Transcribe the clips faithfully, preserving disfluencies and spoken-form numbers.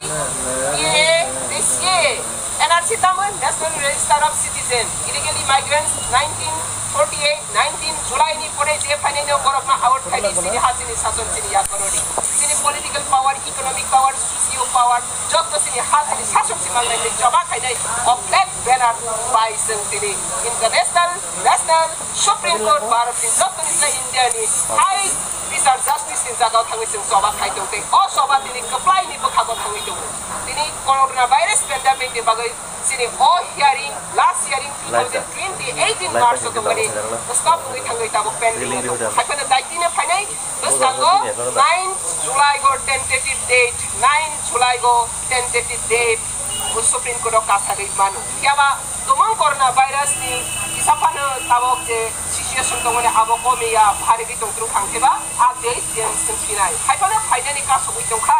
E A, tei C A A, N R C tamo National Register of Citizen, Illegally Migrants, nineteen forty-eight, nineteen July ni pore je phainai no borok no out khaidi chini ha chini sason chini yakono di. Chini political power, economic power, socio power, jotto chini ha chini sason si mangnai ni choba khainai o flag banner bai chwng tini international, national, Supreme Court, Bharat ni jotto ni India ni hai Bichar justice ni jaga o thangwi chwng choba khai tong tei o choba tini kwplai ni bwkhago thangwi tongo. Tini coronavirus pandemic ni bagwi chini o hearing, last hearing two thousand twenty eighteen March o tongmani stop wngwi thangwi tabuk pending o tongo. Haiphano daitino phainai bwskango nine July go tentative date, nine July go tentative date o Supreme Court o kasagwi mano. Phiya ba tumung coronavirus ni kisa phano tabuk je situation tongmani abo komiya, pharigwi tongtwrwk thang khe ba update tei chwng sinai. Haiphano phainani kasugwi tongkha,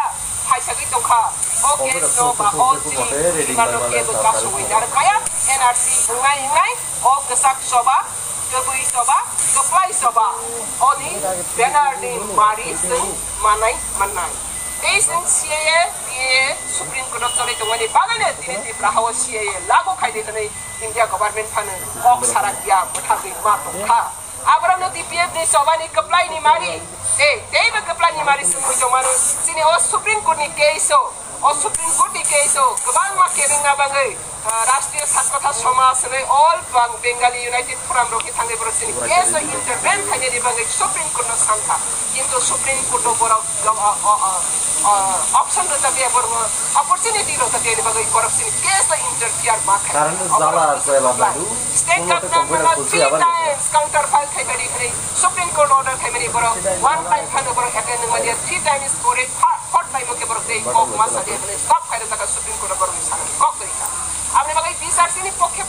phaisagwi tongkha. O case no ba o chini bimano case o kasugwi narwk kaya N R C wngnai wngnai o kwchak choba, kwbwi choba, kwplai choba. Oni banner ni mari chwng manai mannai. Tei chwng C A A, T A A, Supreme Court o choli tongmani bagwino tini Tripura hao C A A lagu khaidi hwnwi India government phano kok sarak ya bwthagwi ma tongkha. Aborokno T P F ni chobani kwplai ni mari, tei teibo kwplai ni mari chwng tongmano. Chini o Supreme Court ni case o, o Supreme Court ni case o kwbangma kebengna bagwi, ah, Rashtriya Satkatha Samaj hwnwi all Bang-, Bengali United Forum rok khe thangwi borok chini case o intervene khainani bagwi Supreme Court no sankha. Kintu Supreme Court o borok, o, o, o, o, option rwjak ya borok, opportunity rwjak ya ni bagwi borok chini case o interfere ma khainai. Karon jala koyla badu. State government no three times counter file khaimani hwnwi Supreme Court order khaimani borok one time phano borok attend wngmani ya, three times four, four time o khe borok tei kok ma sadi hwnwi stop khairok jaka Supreme Court o borok ni sana kok twi kha. Aboni bagwi T S R C ni pokhe